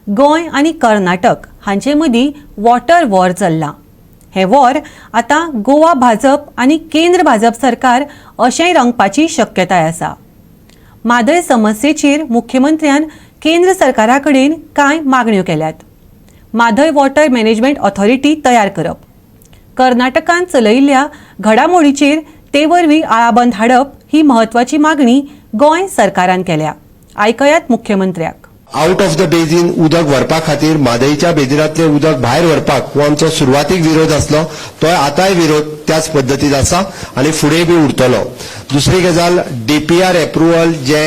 गोंय आनी कर्नाटक हांचे मदीं वॉटर वॉर चल्लां. हें वॉर आतां गोवा भाजप आनी केंद्र भाजप सरकार अशेंय रंगपाची शक्यताय आसा. म्हादय समस्येचेर मुख्यमंत्र्यान केंद्र सरकारा कडेन कांय मागण्यो केल्यात. म्हादय वॉटर मॅनेजमेंट ऑथॉरिटी तयार करप, कर्नाटकान चलयिल्ल्या घडामोडीचेर ते वरवीं आळाबंद हाडप ही म्हत्वाची मागणी गोंय सरकारान केल्या. आयकयात मुख्यमंत्र्याक. आउट ऑफ the basin उदक व्हरपा खातीर, म्हादयच्या बेजिनांतलें उदक भायर व्हरपाक हो आमचो सुरवातीक विरोध आसलो. तोय आतांय विरोध त्याच पद्दतीन आसा आनी फुडें बी उरतलो. दुसरी गजाल, डीपीआर एप्रुवल जे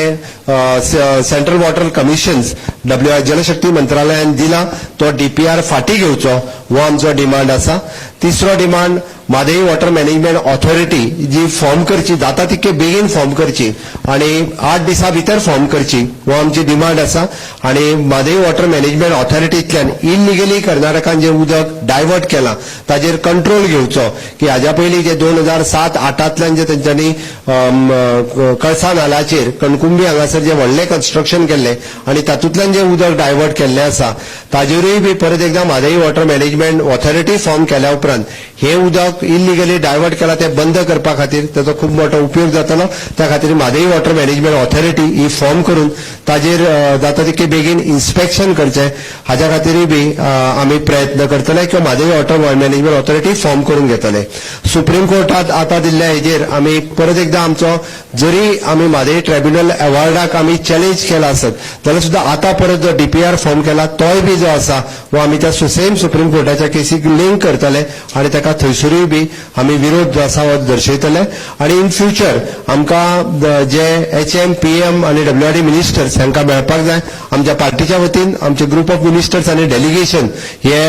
सेंट्रल वॉटर कमिशन्स डब्ल्यू जलशक्ती मंत्रालयान दिला, तो डीपीआर फाटीं घेवचो हो आमचो डिमांड आसा. तिसरो demand, Mhadei water management authority जी फॉर्म करची, जाता तितके बेगीन फॉर्म करची आणि 8 दिसां भितर फॉर्म करची हो आमची डिमांड आसा. आणि म्हादई वॉटर मॅनेजमेंट ऑथॉरिटींतल्यान इलिगली कर्नाटकान जे उदक डायवर्ट केलां ताजेर कंट्रोल घेवचो, की हाज्या पयलीं जे 2007-8तल्यान जे तेंच्यांनी कळसा नालाचेर कणकुंबी हांगासर जे व्हडलें कन्स्ट्रक्शन केल्लें आनी तातूंतल्यान जे उदक डायवर्ट केल्लें आसा, ताजेरूय बी परत एकदां Mhadei water management authority form केल्या उपरांत हें उदक इलिगली डायवर्ट केलां तें बंद करपा खातीर ताचो खूब मोठो उपयोग जातलो. त्या खातीर म्हादई वॉटर मॅनेजमेंट ऑथॉरिटी ही फॉर्म करून ताजेर जाता तितके बेगीन इन्स्पेक्शन करचें, हाज्या खातीरूय बी आमी प्रयत्न करतले किंवा Mhadei water management authority form करून घेतले. सुप्रीम कोर्टात आतां दिल्ल्या हेजेर आमी परत एकदां आमचो, जरी आमी म्हादई ट्रायब्युनल अवॉर्डाक आमी चॅलेंज केला आसत जाल्यार सुद्दां, आतां परत जो डीपीआर फॉर्म केला तोय बी जो आसा हो आमी त्या सेम सुप्रीम कोर्टाच्या केसीक लिंक करतले आनी ताका थंयसरूय बी आमी विरोध जो आसा हो दर्शयतले. आनी इन फ्युचर आमकां जे एचएम, पीएम आनी डब्ल्यूआरडी मिनिस्टर्स हांकां मेळपाक जाय. आमच्या पार्टीच्या वतीन आमचे ग्रुप ऑफ मिनिस्टर्स आनी डेलिगेशन हे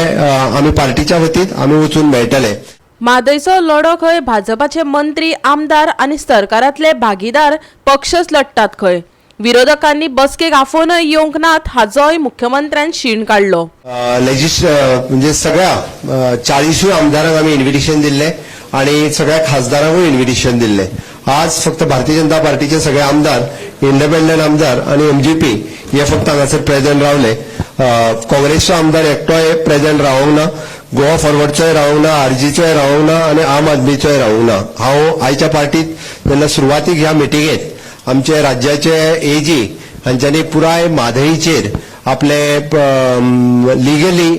आमी पार्टीच्या वतीन आमी वचून मेळटले. म्हादयचो लढो खंय भाजपाचे मंत्री, आमदार आनी सरकारांतले भागीदार पक्षच लढटात खंय. विरोधकांनी बसकेक आफोवनय येवंक नात हाचोय मुख्यमंत्र्यान शीण काडलो. म्हणजे सगळ्या 40ूय आमदारांक आमी इन्व्हिटेशन दिल्लें आणि सगळ्या खासदारांकूय इन्व्हिटेशन दिल्लें. आज फक्त भारतीय जनता पार्टीचे सगळे आमदार, इंडिपेंडंट आमदार आणि एमजीपी हे फक्त हांगासर प्रेझेंट रावले. काँग्रेसचो आमदार एकटोय प्रेझेंट रावंक ना, गोवा फॉरवर्डचोय रावंक ना, आरजीचोय रावंक ना आनी आम आदमीचोय रावंक ना. हांव आयच्या पार्टीत जेन्ना सुरवातीक ह्या मिटिंगेत आमचे राज्याचे एजी हांच्यांनी पुराय म्हादईचेर आपले लिगली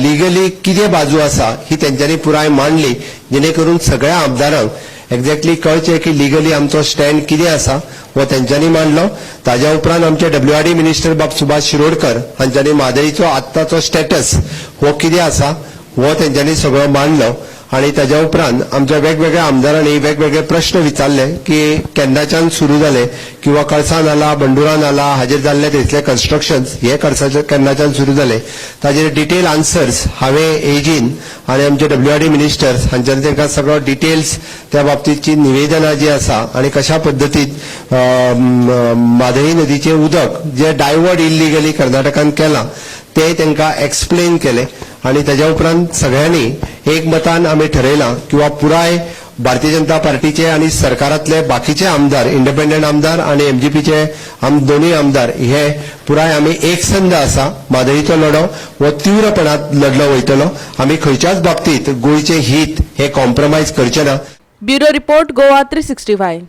लिगली कितें बाजू आसा ही तेंच्यांनी पुराय मांडली, जेणे करून सगळ्या आमदारांक एक्झॅक्टली कळचें की लिगली आमचो स्टँड कितें आसा हो तेंच्यांनी मांडलो. ताज्या उपरांत आमचे डब्ल्यूआरडी मिनिस्टर बाब सुभाष शिरोडकर हांच्यांनी म्हादईचो आत्ताचो स्टेटस हो कितें आसा हो तेंच्यांनी सगळो मांडलो. आणि ताज्या उपरांत आमच्या वेगवेगळ्या आमदारांनी वेगवेगळे प्रश्न विचारले की केन्नाच्यान सुरू जाले किंवा कळसा नाला, बंडुरा नाला हाजेर जाल्ले थंयसले कन्स्ट्रक्शन हे कळसाचे केन्नाच्यान सुरू जाले, ताजेर डिटेल आन्सर्स हांवें एजीन आणि आमचे डब्ल्यूआरडी मिनिस्टर्स हांच्यानी तांकां सगळो डिटेल्स त्या बाबतीतची निवेदनां जी आसा आणि कशा पद्दतीत म्हादई नदीचें उदक जे डायवर्ट इल्लिगली कर्नाटकान केलां ते तांकां एक्सप्लेन केले. आणि ताज्या उपरांत सगळ्यांनी एकमतान आमी ठरयलां किंवा पुराय भारतीय जनता पार्टीचे आणि सरकारांतले बाकीचे आमदार, इंडिपेंडंट आमदार आणि एमजीपीचे दोन्ही आमदार हे पुराय आमी एकसंध आसा. म्हादईचो लढो हो तीव्रपणात लढलो वयतलो. आमी खंयच्याच बाबतीत गोंयचें हित हे कॉम्प्रोमायज करचे ना. Bureau report, Goa 365.